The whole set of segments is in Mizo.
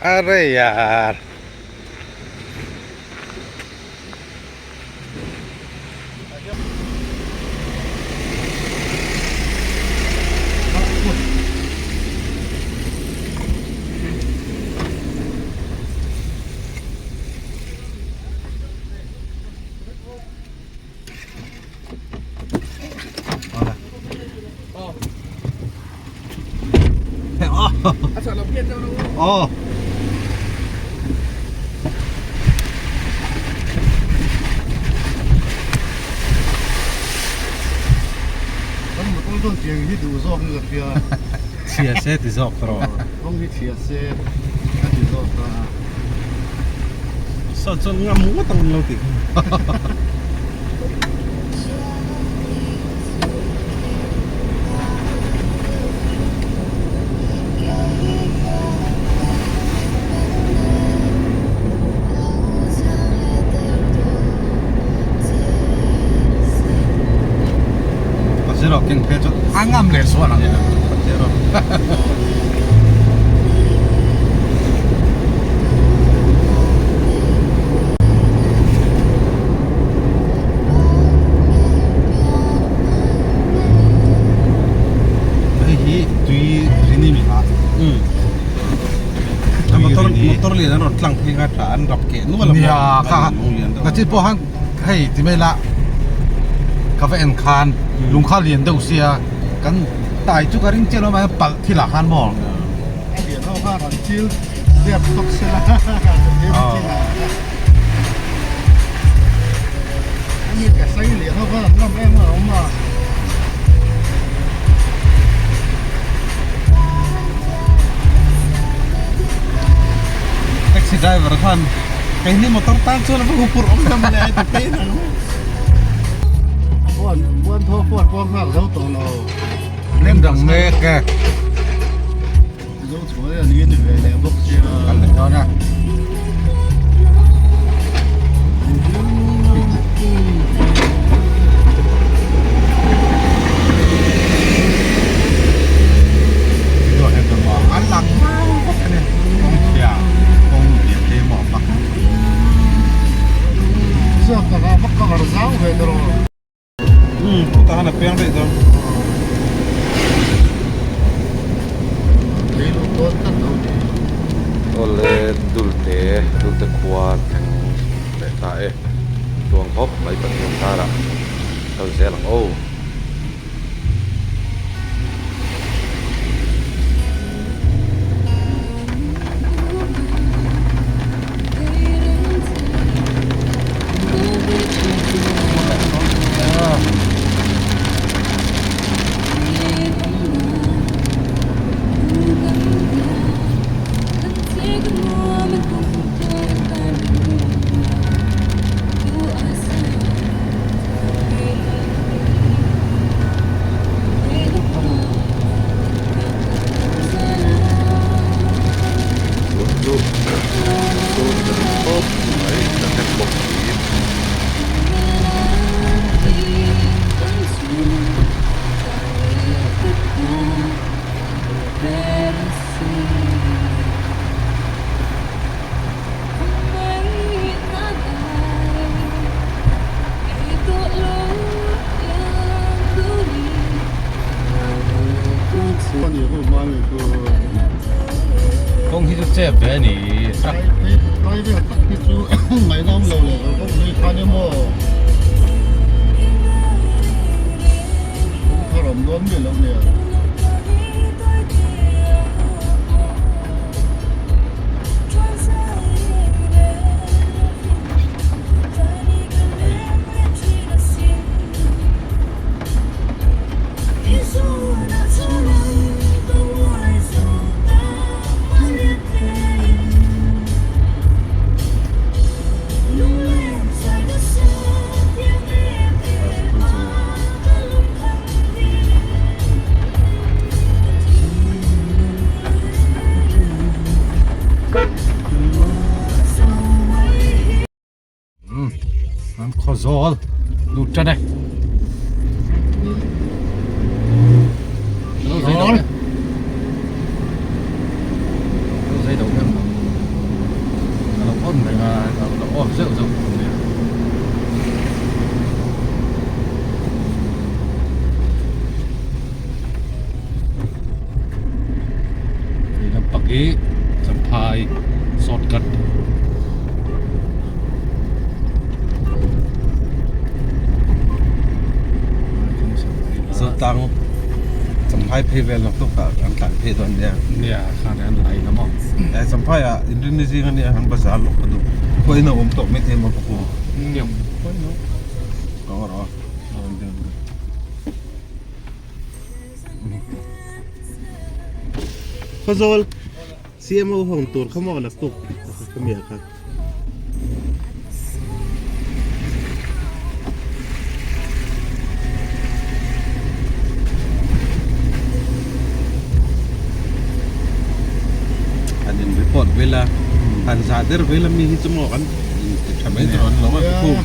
Arey yaar. Ờ. Chhia se ti zawk tawh. Kawng hi chhia se a ti zawk a. Saw chuan ngam ngawt ang lo tih kha. Pajero keng phei chu a ngam leh sual ang Pajero. Hei hi tui rini mi a. Motor motor lian an rawn tlang phei kha tha an rap keh nual a nia kha na chi pawh han hei ti mai la ka va en khan lung kha lian deuh sia kan tai chu ka ring chiah lo mai palh thil ah khan maw lian ho khan an chil dep tawk sela ani ka sai lian ho khan an ngam em a awm a. Taxi driver khan keini motor tan chuan a va huphurh awm hlawm le ti phei nang. Phone phone thaw phone pawh nghak zo tawh lo. Lem dang mek e. Zo chhuai a ni ni ve leh bawk sia. Kal leh dawn a. An lang vak a ni kawng chhia kawng lian te maw vak Zawk taka vak ka var zau ve ta rawh. Umm chutah khan a piang daih dawn. Lei luh dawn tlat lo ni. Awle dulte dulte khua thleng leh ta e tuang khawp mai Pathian zarah kal zel ang aw. Chu chu tha duh khawp mai ka hnem bawk si. Kawng hi chu chep ve a ni Lai vel tak hi chu ngaihnawm lo leh kal kawng mai khan emaw. awm dawn miah lo nia. An Khawzawl lut tan e. Lo zei deuh e. Lo zei deuh em. Ka lo on reng a, ka lo off zeuh zeuh bawk nia. Hei lampang hi Champhai shortcut Zotlang Champhai phei vel lawk tawk ah an tlan phei dawn nia. Nia khan an lai la maw. Eh Champhai ah inrinni zing ania an bazar lawk ka duh. Khawiin a awm tawh maithei maw ka pu. Nia. Ka awrh aw. Khawzawl CMO hawng tur kha maw naktuk ka mi ah kha. An in report vel a han zah der vel a mi hi chu maw kan in ti tha mai tur an lo a khum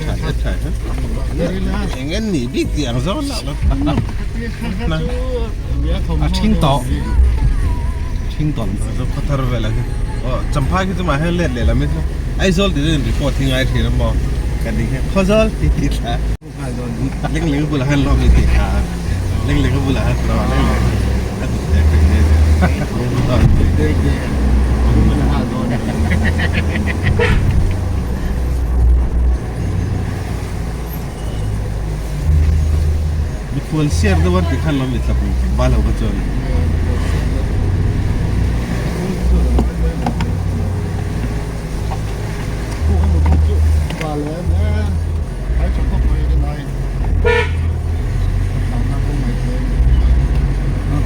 tha e tha e eng en nih bik tih ang zawng lah lo a thing tawh thing tawh zo khaw thar vel ang hi aw champhai khi chu mah hian let leh lam hi chu Aizawl tih chuan report hi ngai thin a maw kan ning hian Khawzawl tih tih thla leng leng bulah hian lawm i tih thla leng leng bulah hian lawm leng leng a duh teh teh Mikhual siar deuh an tih khan lo mit hlap bal ho kha chuan.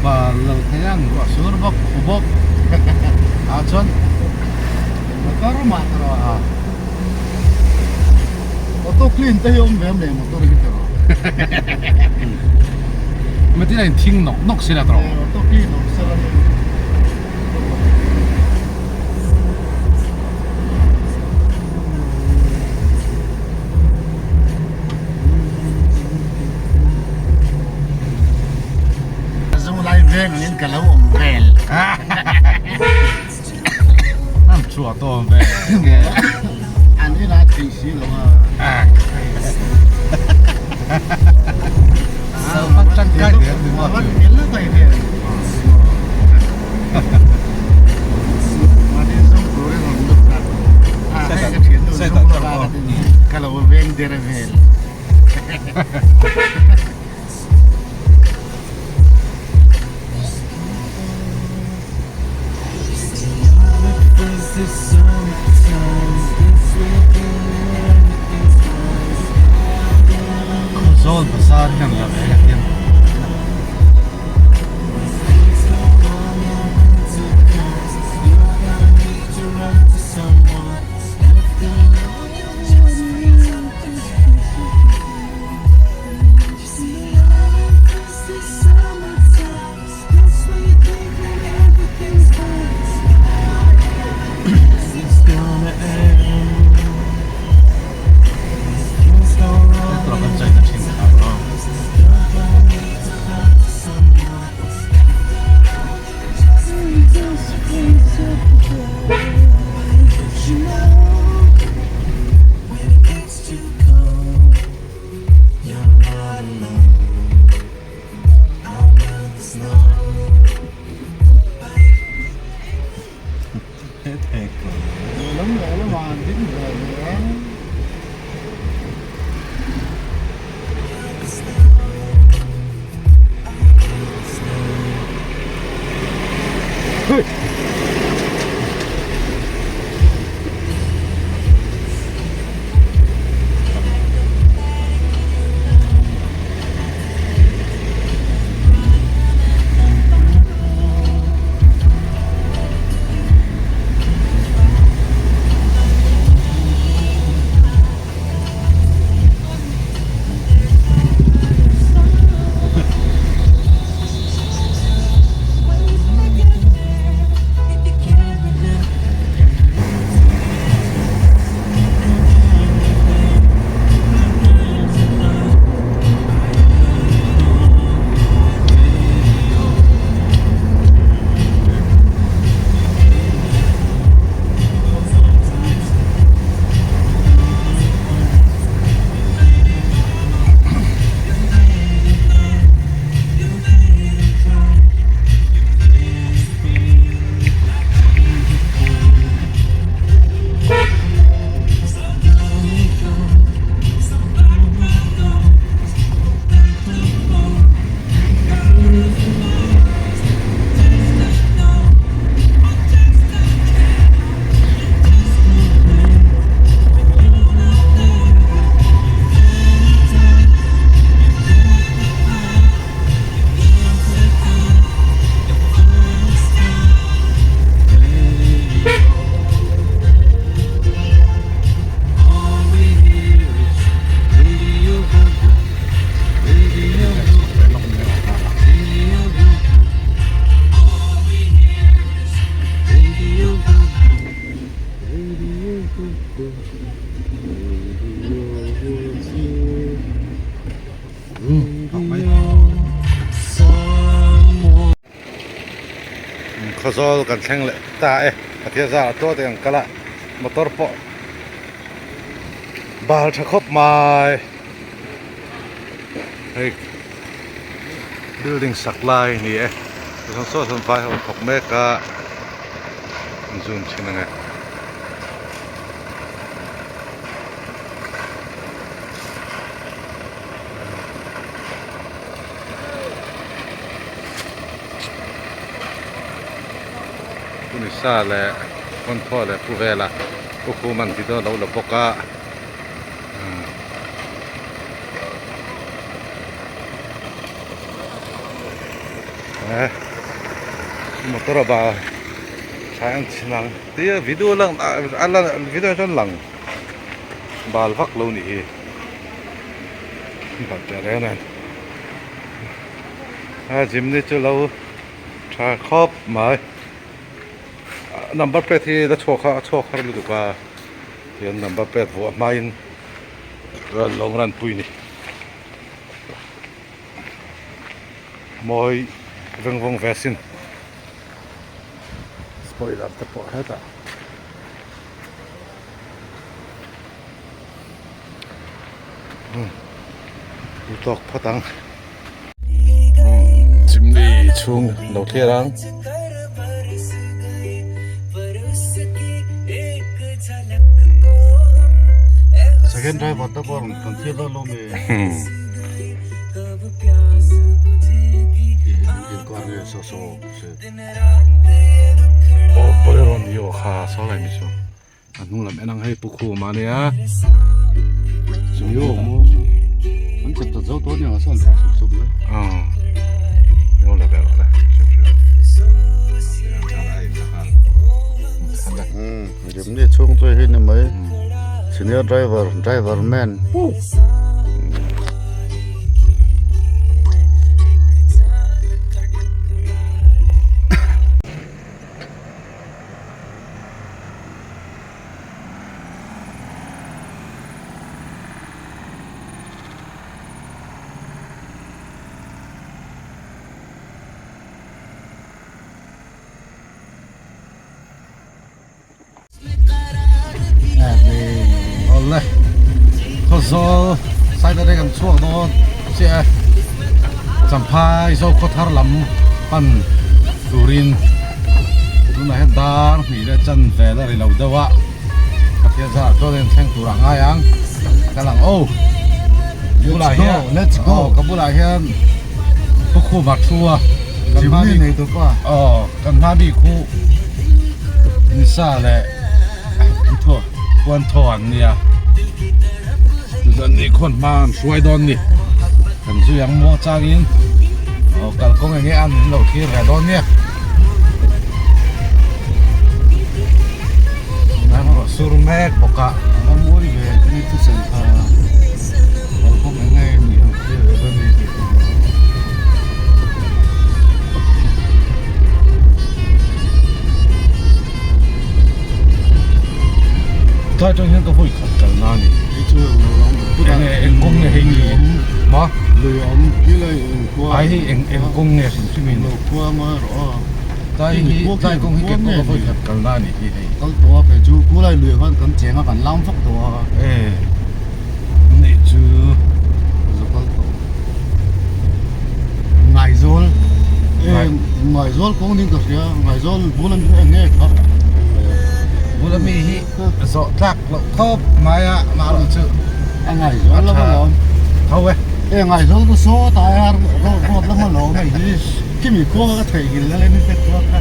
Bal lo thei ang ruah sur bawk khu bawk ah chuan motor mah ta rawh a auto clean te hi awm ve em le motor hi ta rawh matin a in thing nawk nawk sila ta rawh auto clean awm sela Zolai veng angin ka lo awm vel. An chhuah tawn ve. An inah thei si lo a. Salman tangkai der ni maw chu. Vel la kai hian. Mahni zawng turin rawn lut ta. A hei ka thian nu zawng la ka ti ni. Ka lo veng der vel. Khawzawl bazar hian la ve a hian. Khawzawl kan thleng leh ta e Pathian zar ah tual te kan kal a motor pawh bal tha khawp mai hei building sak lai a ni e tichuan saw sawn vai ho thawk mek a an zoom chhin ang e. Punisa leh Phawnthaw leh Pu Vela Pu Khum an ti dawn lo la bawk a eh motor a bal thlai ang chhin ang tia video lang a lan video ah chuan lang bal vak lo nih hi bal teh reng nen a jimny chu lo tha khawp mai number plate hi la chhuak a chhuak har lutuk a tihian number plate vuah hmain long run pui a ni. Mawi veng vawng ve asin spoiler te pawh hetah umm duh tawk phawt ang umm chimney chhung lo thlir ang. Second driver te pawh rawn kan thlir dawn lo mi. Aw bolero ni aw kha saw lai mi chu a hnung lam en ang hei pu khum a nia chu an chep ta zo tawh nia sawn sup sup mai aw la ber la Jimny chhung chu hei ni mai senior driver driver man. Awle Khawzawl side atang kan chhuak dawn chiah e Champhai Zokhawthar lam pan turin tunah hian dar hnih leh chan vel a ri lo deuh a Pathian zar ah chuan thleng tur ah ngai ang ka lang aw bulah hian let's go ka bulah hian Pu Khuma thu a Jimny nei tawp a aw. Kan hma bik khu nisa leh puanthaw an nia chuan ni khawn hma an hruai dawn ni kan zui ang muang changin aw kalkawng enge an lo thlir ve dawn nia tunah sur mek bawk a a mawi ve ni thusawi kha kalkawng enge ni ang thlir ve dawn ni tih Tlai atang hian ka vawi khat kal na a ni. Enge eng kawng nge hei ni ma? Ai hei eng eng kawng nge hrim hrim in? Tlai hi tlai kawng hi kei pawh ka vawi khat kal na a ni hi hei. Kal tawh a kei chu kulai lui khan kan cheng a kan lam vak tawh a. E nih chu. Zu kal tawh. Ngaizawl Ngaizawl kawng ding ka hria Ngaizawl bul ami eng nge kha bul ami hi zawh tlak loh khawp mai a mah erawh chu a Ngaizawl lam alawm tho e e Ngaizawl chu saw ta a road lam alawm hei hi khimi khua ka theihnghilh na leh ni khua kha.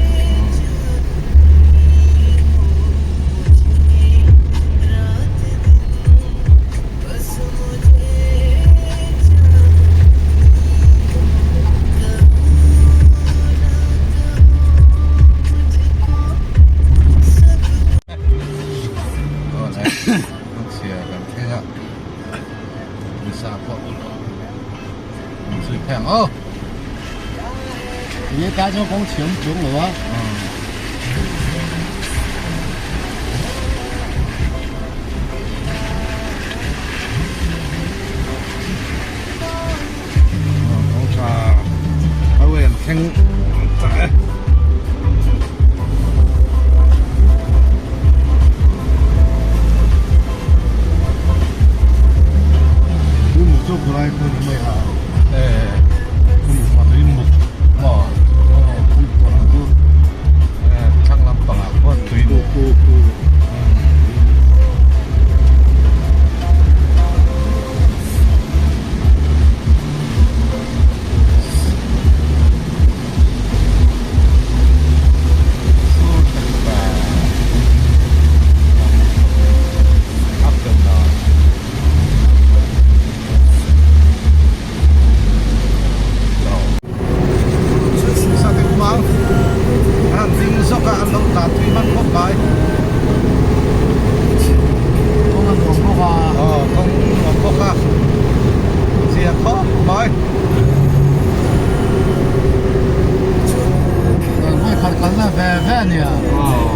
Ni ta chuan kawng chhiam chuang lo a. Thlang lampangah khuan tui Kawng a nuam bawk a. Aw kawng nuam bawk a zia khawp mai. Kan vawi khat kalna ve ve a nia. Aw.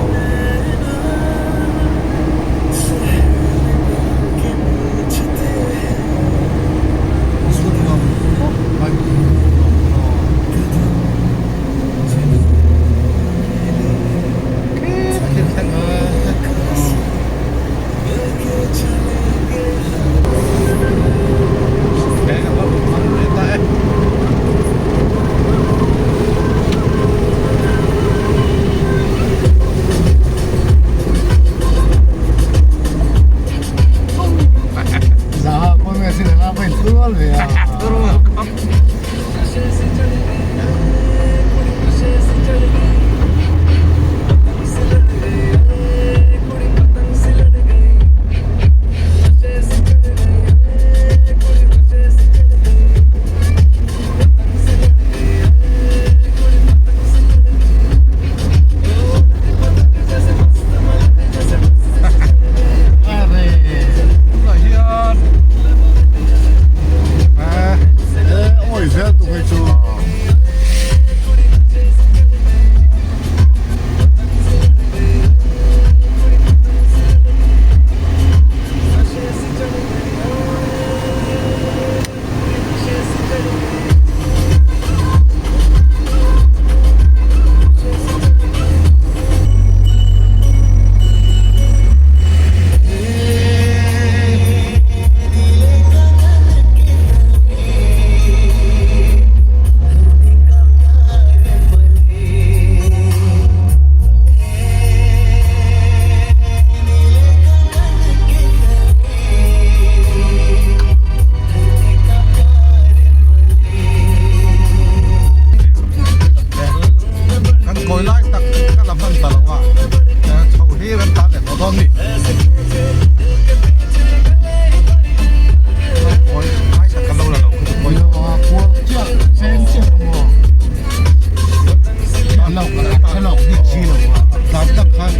khan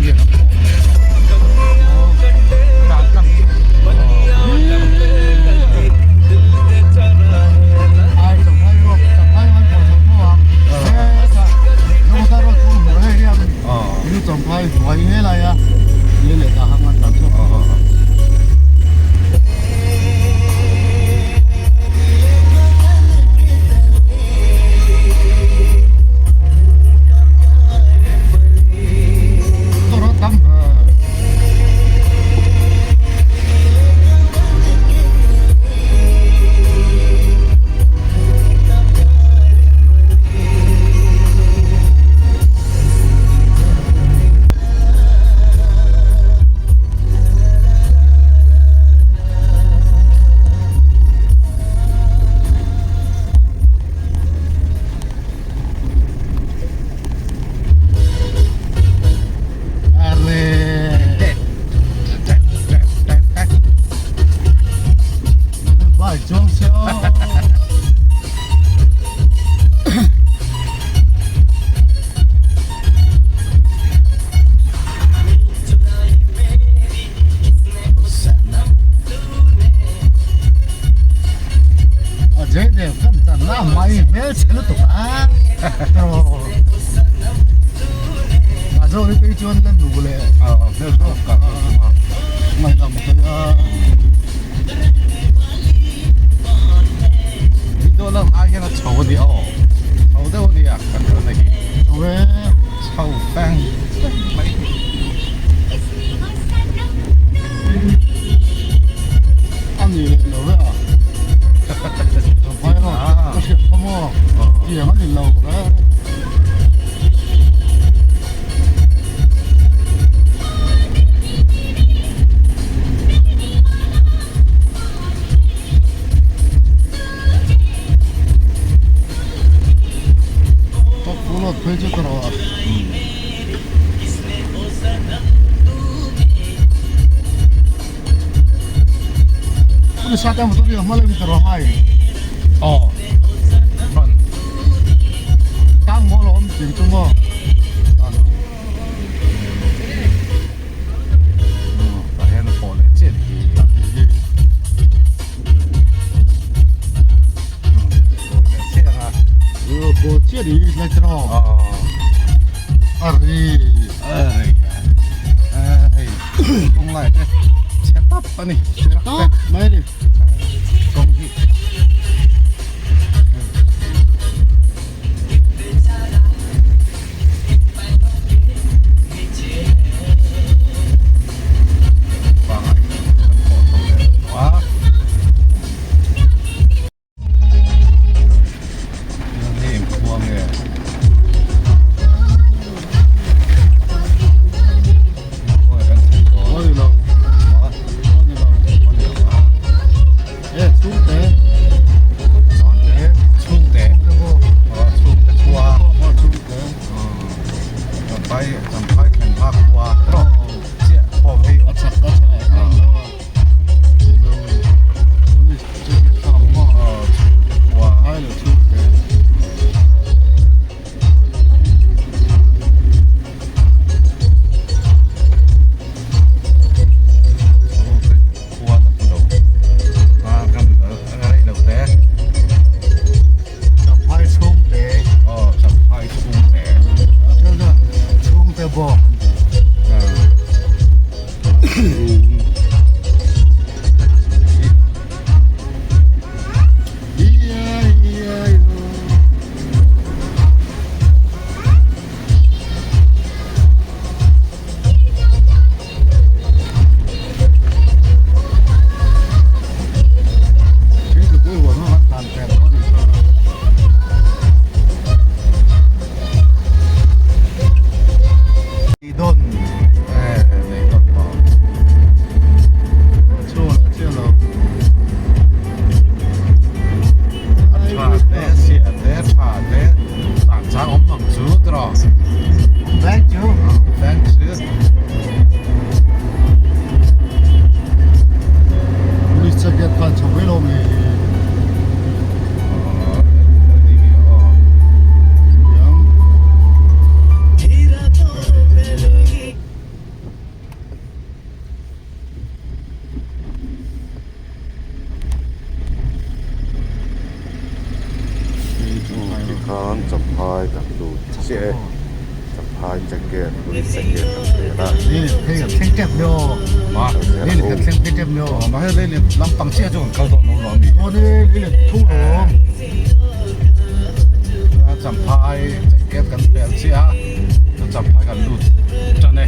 lian an pawh dan tlang chu. Ai champhai rawk champhai an pawh chho tho ang hetah lungta rawt pawh hmuh hei hian in champhai hnuai helai a lei leh tah hang an tlan chhuak tawh. Chengket police chengket kan pel a. Hei kan thleng tep ni aw. Ma Lei kan thleng phei tep ni aw. Ma hei lei let lampang chiah chu kan kal dawn lo lo ami. Aw ni lei let thung lo awm. A champhai chengket kan pel chiah a chu champhai kan lut tan e.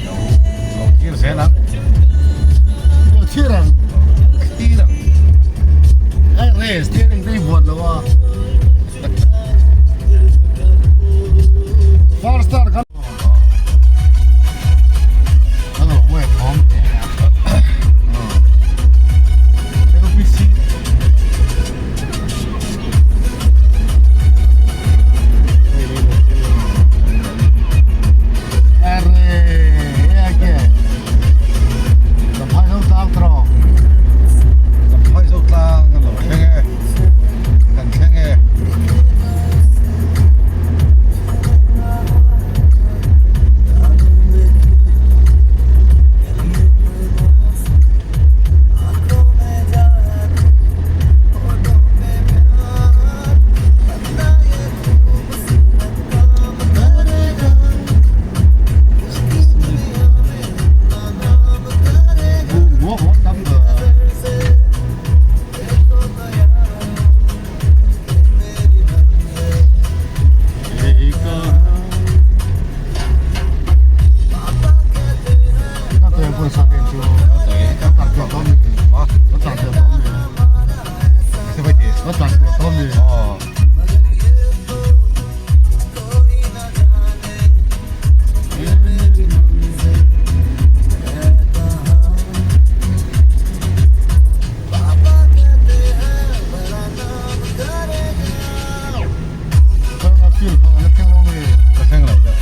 Lo lo thlir zel ang. Lo thlir ang. Thlir ang. Ai re steering te hi buat lo a. First star kan Kan lo mui thawm te LPC Arre ake Champhai zo tlang trawk Champhai zo tlang an lo thleng e Kan thleng e. Ka thleng lo deuh.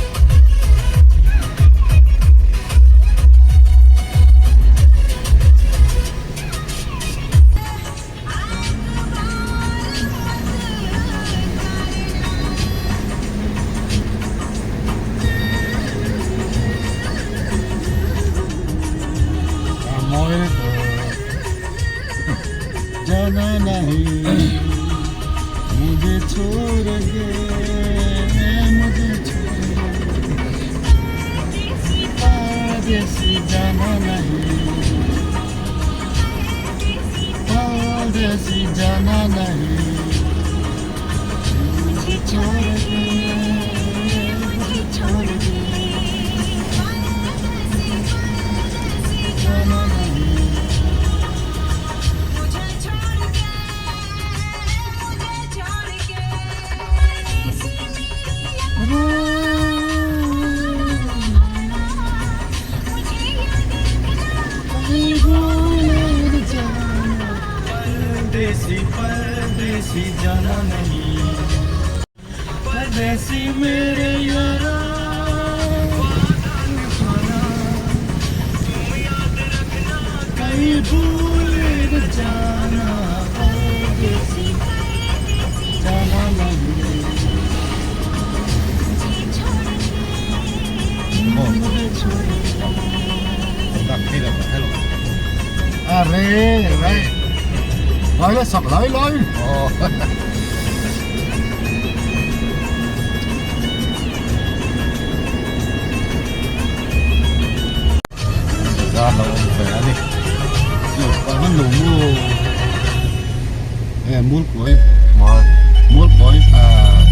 Zan lo awm ve a ni.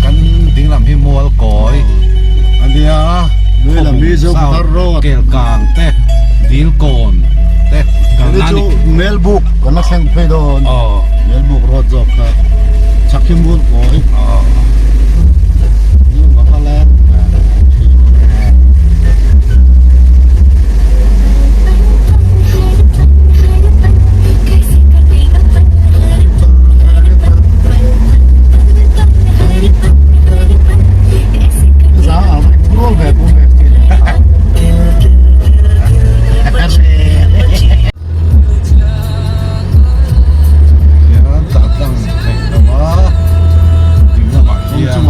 Kan dinglam hi Mualkawi a nia Kelkang te Dilkawn te kan la ni. Melbuk kan la thleng phei dawn Melbuk road zawk kha chhak hi Mualkawi. Hian tah tlang theih lo a ding lamah hian.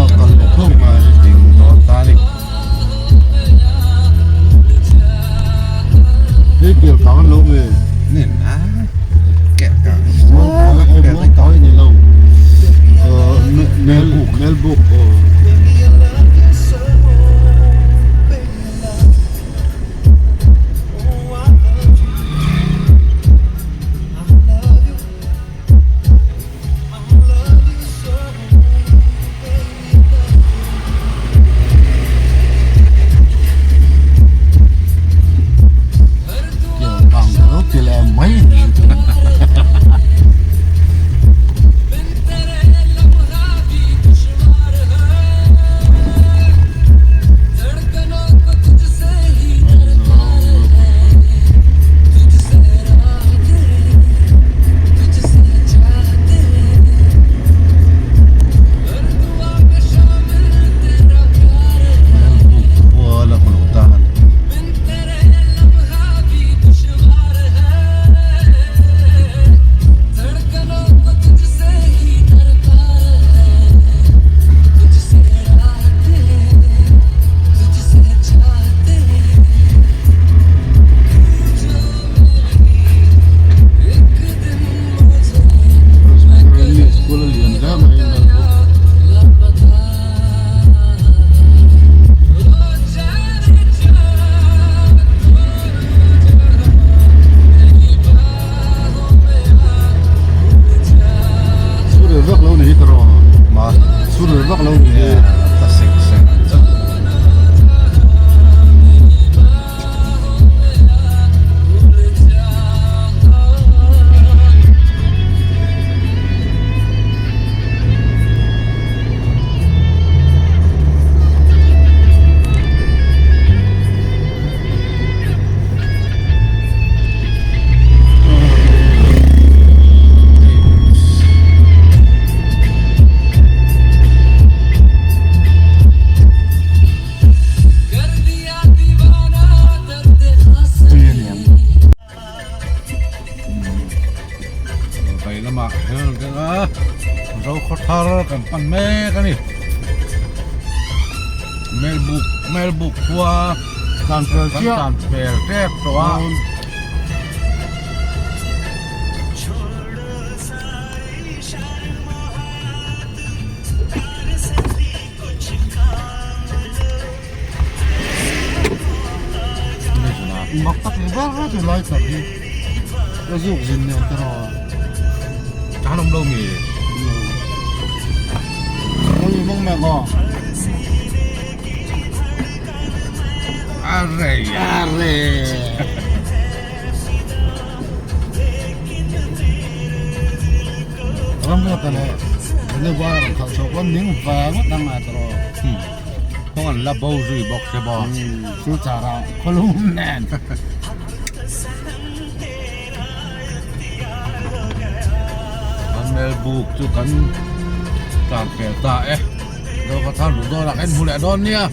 kan pan mek a ni Melbuk Melbuk khua Tlan fel kan chiah. tlan fel tep tawh a. Mak tak ni ber ber chu lai tak hi ka zuk zin nen te rawh Tan awm lo mi Oi mong mẹ ngò Arre Arre Ram ruat leh Leva rawn khalh chhoh pawn ning va ngawt ang a tawh. Kawng an la bo zui bawk se bawk. Chu chara khawlum nen. Kan Melbuk chu kan tlan fel ta e. Zo ka thar luh dawn ah kan hmu leh dawn nia.